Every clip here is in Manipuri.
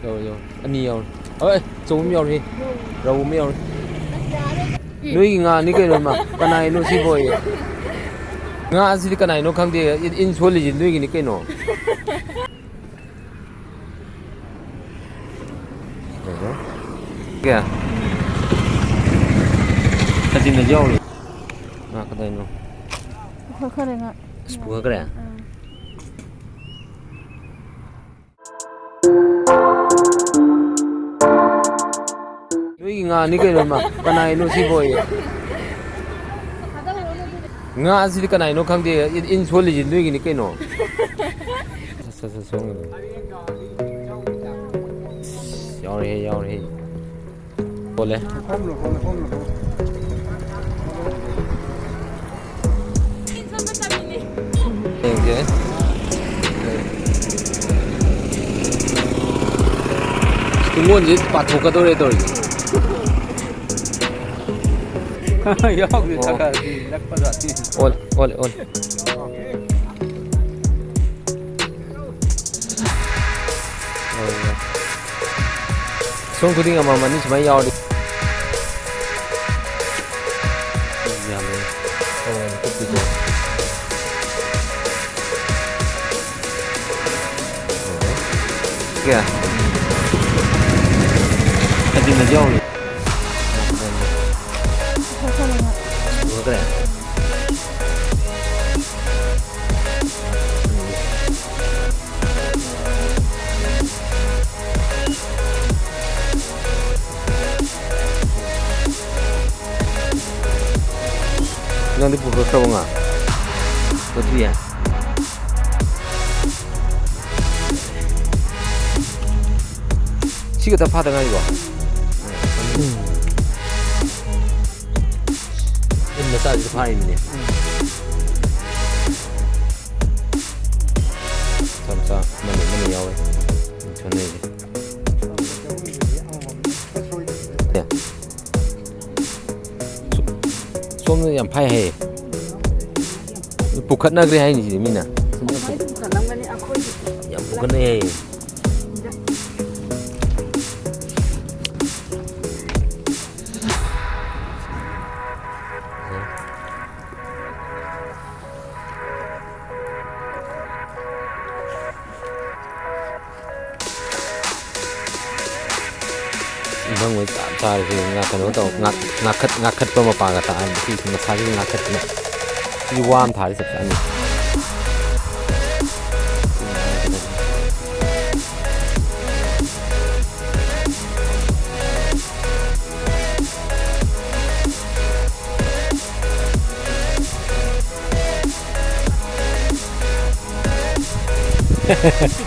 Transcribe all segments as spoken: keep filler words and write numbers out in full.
ꯌꯥꯎꯔꯦ, ꯌꯥꯎꯔꯦ꯫ ꯑꯅꯤ ꯌꯥꯎꯔꯦ꯫ ꯑꯦ, ꯑꯆꯧꯕ ꯑꯃ ꯌꯥꯎꯔꯦ꯫ ꯔꯧ ꯑꯃ ꯌꯥꯎꯔꯦ꯫ ꯅꯣꯏꯒꯤ ꯉꯥꯅꯤ ꯀꯩꯅꯣ, ꯏꯃꯥ? ꯀꯅꯥꯏꯅꯣ ꯁꯤꯕꯣ? ꯉꯥꯁꯤꯗꯤ ꯀꯅꯥꯏꯅꯣ ꯈꯪꯗꯦ꯫ ꯏꯟ, ꯏꯟ ꯁꯣꯜꯂꯤꯁꯤ ꯅꯣꯏꯒꯤꯅꯤ ꯀꯩꯅꯣ꯫ ꯀꯌꯥ? ꯁꯆꯤꯟꯗꯁꯨ ꯌꯥꯎꯔꯤ꯫ ꯉꯥ ꯀꯗꯥꯏꯅꯣ? ꯄꯨꯈꯠꯈ꯭ꯔꯦ ꯉꯥ꯫ ꯑꯁ, ꯄꯨꯈꯠꯈ꯭ꯔꯦ? ꯑꯥ꯫ ꯅꯣꯏꯒꯤ ꯉꯥꯅꯤ ꯀꯩꯅꯣ, ꯏꯃꯥ? ꯀꯅꯥꯏꯅꯣ ꯁꯤꯕꯣ? ꯉꯥꯁꯤꯗꯤ ꯀꯅꯥꯏꯅꯣ ꯈꯪꯗꯦ, ꯏꯟ, ꯏꯟ ꯁꯣꯜꯂꯤꯁꯤ ꯅꯣꯏꯒꯤꯅꯤ ꯀꯩꯅꯣ꯫ ꯁꯠ, ꯁꯠ, ꯁꯠ, ꯁꯣꯝꯒꯤꯅꯤ꯫ ꯌꯥꯎꯔꯦꯍꯦ, ꯌꯥꯎꯔꯦꯍꯦ꯫ ꯀꯣꯜꯂꯦ꯫ ꯌꯦꯡꯒꯦ꯫ ꯇꯨꯡꯒꯣꯟꯁꯦ ꯄꯥꯊꯣꯛꯀꯗꯧꯔꯦ ꯇꯧꯔꯤꯁꯦ꯫ ꯌꯥꯎꯗꯦ, ꯑꯣ꯫ ꯆꯠꯈ꯭ꯔꯗꯤ ꯅꯛꯄ ꯖꯥꯠꯅꯤ꯫ ꯑꯣꯜ, ꯑꯣꯜ, ꯑꯣꯜ꯫ ꯁꯣꯝ ꯈꯨꯗꯤꯡ ꯑꯃꯃꯝ ꯑꯅꯤ ꯁꯨꯃꯥꯏꯅ ꯌꯥꯎꯔꯗꯤ꯫ ꯌꯥꯝꯃꯦ꯫ ꯑꯣ, ꯀꯨꯞꯄꯤꯗꯣ꯫ ꯀꯌꯥ? ꯑꯗꯨꯅ ꯌꯥꯎꯔꯤ꯫ ꯎꯗ꯭ꯔꯦ꯫ ꯅꯪꯗꯤ ꯄꯨꯔꯛꯇ꯭ꯔꯕꯣ ꯉꯥ? ꯄꯨꯔꯛꯇ꯭ꯔꯤꯌꯦ? ꯁꯤ ꯈꯛꯇ ꯐꯥꯗ ꯉꯥꯏꯔꯤꯕꯣ? ꯎꯝ꯫ ꯏꯟ ꯃꯆꯥꯁꯤꯁꯨ ꯐꯥꯔꯤꯅꯤꯅꯦ꯫ ꯃꯆꯥ ꯃꯆꯥ ꯑꯃꯅꯤ ꯑꯃꯅꯤ ꯌꯥꯎꯋꯦ꯫ ꯁꯣꯟꯅꯩꯁꯦ꯫ ꯑꯦ꯫ ꯁꯣꯝꯗ ꯌꯥꯝ ꯐꯥꯏ ꯍꯥꯏꯌꯦ꯫ ꯄꯨꯈꯠꯅꯈ꯭ꯔꯦ ꯍꯥꯏꯅꯤ ꯁꯤꯗꯤ ꯃꯤꯅ꯫ ꯌꯥꯝ ꯄꯨꯈꯠꯅꯩ ꯍꯥꯏꯌꯦ꯫ ꯅꯪ ꯍꯣꯏ ꯆꯞ ꯆꯥꯔꯦ ꯁꯤ ꯉꯥ ꯀꯩꯅꯣ ꯇꯧ, ꯉꯥ-, ꯉꯥꯈꯠ-, ꯉꯥꯈꯠꯄ ꯃꯄꯥꯒ ꯇꯥꯔꯗꯤ ꯁꯤ ꯃꯁꯥꯒꯤ ꯉꯥꯈꯠꯄꯅꯦ꯫ ꯁꯤ ꯋꯥ ꯑꯃ ꯊꯥꯔꯗꯤ ꯆꯞ ꯆꯥꯅꯤ꯫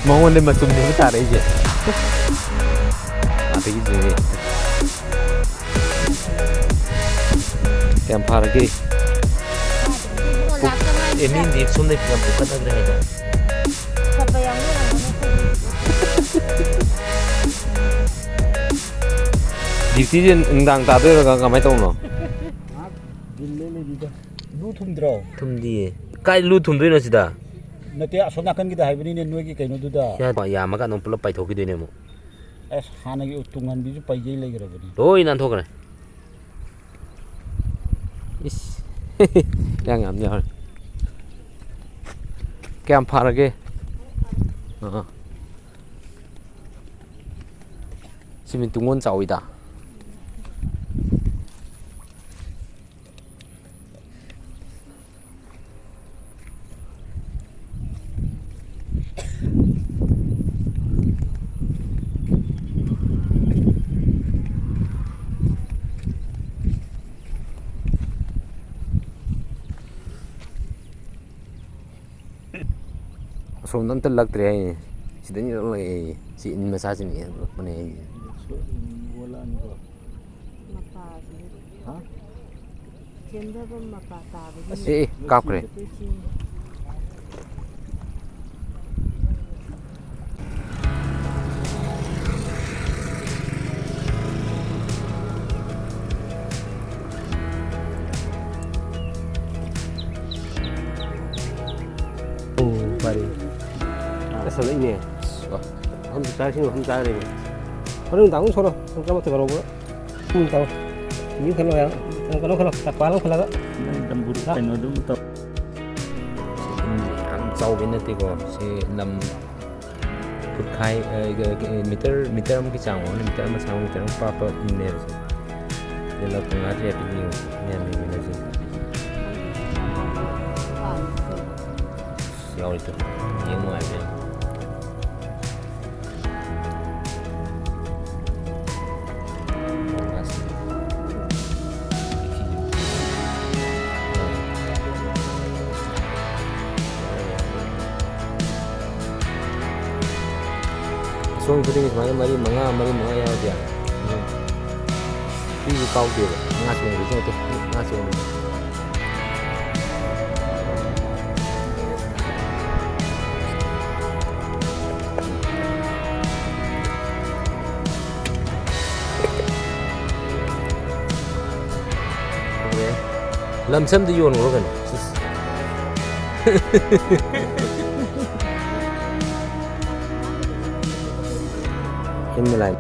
ꯃꯉꯣꯟꯗ ꯃꯇꯨꯝꯅꯦꯕ ꯇꯥꯔꯛꯏꯁꯦ꯫ ꯑꯗꯒꯤ ꯀꯌꯥꯝ ꯐꯥꯔꯒꯦ? ꯑꯦ, ꯃꯤꯗꯤ ꯁꯣꯝꯗꯩ ꯐꯤꯂꯝ ꯄꯨꯈꯠꯅꯈ꯭ꯔꯦ ꯍꯥꯏꯗ꯫ ꯗ꯭ꯌꯨꯇꯤꯁꯦ ꯅꯨꯡꯗꯥꯡ ꯇꯥꯗꯣꯏꯔꯣ? ꯀꯃꯥꯏꯅ ꯇꯧꯕꯅꯣ? ꯉꯥꯏꯍꯥꯛ ꯗꯤꯜ ꯂꯦꯜꯂꯤꯗ꯫ ꯂꯨ ꯊꯨꯝꯗ꯭ꯔꯣ? ꯊꯨꯝꯗꯤꯌꯦ꯫ ꯀꯥꯏ ꯂꯨ ꯊꯨꯝꯗꯣꯏꯅꯣ ꯁꯤꯗ? ꯅꯠꯇꯦ, ꯑꯁꯣꯝ ꯅꯥꯀꯟꯒꯤꯗ ꯍꯥꯏꯕꯅꯤꯅꯦ, ꯅꯣꯏꯒꯤ ꯀꯩꯅꯣꯗꯨꯗ꯫ ꯌꯥ-, ꯌꯥꯝꯃꯀꯥꯟꯗ ꯑꯃꯨꯛ ꯄꯨꯂꯞ ꯄꯥꯏꯊꯣꯛꯈꯤꯗꯣꯏꯅꯦ ꯑꯃꯨꯛ꯫ ꯑꯁ, ꯍꯥꯟꯅꯒꯤ ꯇꯨꯡꯍꯟꯕꯤꯁꯨ ꯄꯩꯖꯩ ꯂꯩꯈ꯭ꯔꯕꯅꯤ꯫ ꯂꯣꯏ ꯅꯥꯟꯊꯣꯛꯈ꯭ꯔꯦ꯫ ꯏꯁ꯫ ꯌꯥꯝ ꯌꯥꯝ ꯌꯥꯎꯔꯦ꯫ ꯀꯌꯥꯝ ꯐꯥꯔꯒꯦ? ꯑꯥ꯫ ꯁꯤꯃꯤ ꯇꯨꯡꯒꯣꯟ ꯆꯥꯎꯋꯤꯗ꯫ ꯑꯁꯣꯝꯗ ꯑꯝꯇ ꯂꯛꯇ꯭ꯔꯦ ꯍꯥꯏꯅꯦ꯫ ꯁꯤꯗꯅꯤ ꯂꯛꯑꯦ꯫ ꯁꯤ ꯏꯟ ꯃꯆꯥꯁꯤꯅ ꯍꯦꯟꯅ ꯂꯛꯄꯅꯦ ꯍꯥꯏꯅꯦ꯫ ꯃꯄꯥꯁꯤ ꯍꯥ? ꯆꯦꯟꯊꯐꯝ ꯃꯄꯥ ꯇꯥꯕꯒꯤ ꯑꯁ, ꯑꯦ, ꯑꯦ, ꯀꯥꯞꯈ꯭ꯔꯦ꯫ ꯆꯦꯟꯊꯗꯣꯏ ꯆꯦꯟ-, ꯑꯣ, ꯐꯔꯦ꯫ ꯑꯁ, ꯍꯜꯂꯛꯏꯅꯦ꯫ ꯑꯁ, ꯋꯥ꯫ ꯃꯐꯝ ꯆꯥꯛ ꯏꯁꯤꯡ ꯃꯐꯝ ꯆꯥꯈ꯭ꯔꯦꯅꯦ꯫ ꯍꯣꯔꯦꯟ ꯅꯨꯡꯗꯥꯡ ꯑꯃꯨꯛ ꯁꯣꯔꯣ꯫ ꯄꯨꯡ ꯇꯔꯥꯃꯥꯊꯣꯏ ꯕꯥꯔꯣ ꯐꯥꯎꯕ꯫ ꯎꯝ, ꯇꯧꯔꯣ꯫ ꯌꯨꯝ ꯈꯜꯂꯣ ꯌꯥꯔꯦ꯫ ꯀꯩꯅꯣ ꯈꯜꯂꯣ, ꯇꯛꯄꯥꯜ ꯑꯃ ꯈꯜꯂꯒ꯫ ꯅꯪ ꯗꯝꯕꯨꯔꯨ ꯍꯥ? ꯀꯩꯅꯣꯗꯨꯝ ꯇꯧ꯫ ꯌꯥꯝ ꯆꯥꯎꯕ ꯅꯠꯇꯦꯀꯣ꯫ ꯁꯤ ꯂꯝ ꯐꯨꯠ ꯈꯥꯏ, ꯑ, ꯀ-, ꯀ-, ꯃꯤꯇꯔ, ꯃꯤꯇꯔ ꯑꯃꯒꯤ ꯆꯥꯡ ꯑꯣꯏꯔꯝꯒꯅꯤ, ꯃꯤꯇꯔ ꯑꯃ ꯁꯥꯡꯕ, ꯃꯤꯇꯔ ꯑꯃ ꯄꯥꯛꯄ ꯏꯟꯅꯦꯕꯁꯦ꯫ ꯑꯗꯨ ꯂꯧ ꯃꯉꯥꯁꯦ ꯍꯥꯏꯐꯦꯠ ꯌꯦꯡꯉꯨ, ꯃꯌꯥꯝ ꯌꯦꯡꯃꯤꯟꯅꯁꯤ꯫ ꯌꯥꯎꯔꯤꯗꯣ ꯌꯦꯡ ꯅꯨꯡꯉꯥꯏꯕꯅꯦ ꯌꯥꯝ꯫ ꯑꯁꯣꯝ ꯈꯨꯗꯤꯡꯒꯤ ꯁꯨꯃꯥꯏꯅ ꯃꯔꯤ ꯃꯉꯥ, ꯃꯔꯤ ꯃꯉꯥ ꯌꯥꯎꯔꯗꯤ ꯌꯥꯔꯦ꯫ ꯎꯝ꯫ ꯄꯤꯁꯨ ꯀꯥꯎꯗꯦꯕ꯫ ꯉꯥ ꯆꯣꯡꯕꯁꯨ ꯅꯠꯇꯦ꯫ ꯉꯥ ꯆꯣꯡꯕ꯫ ꯂꯝꯁꯝꯗ ꯌꯣꯟꯈ꯭ꯔꯣ ꯀꯩꯅꯣ꯫ ꯏꯟ ꯂꯥꯏꯟ꯫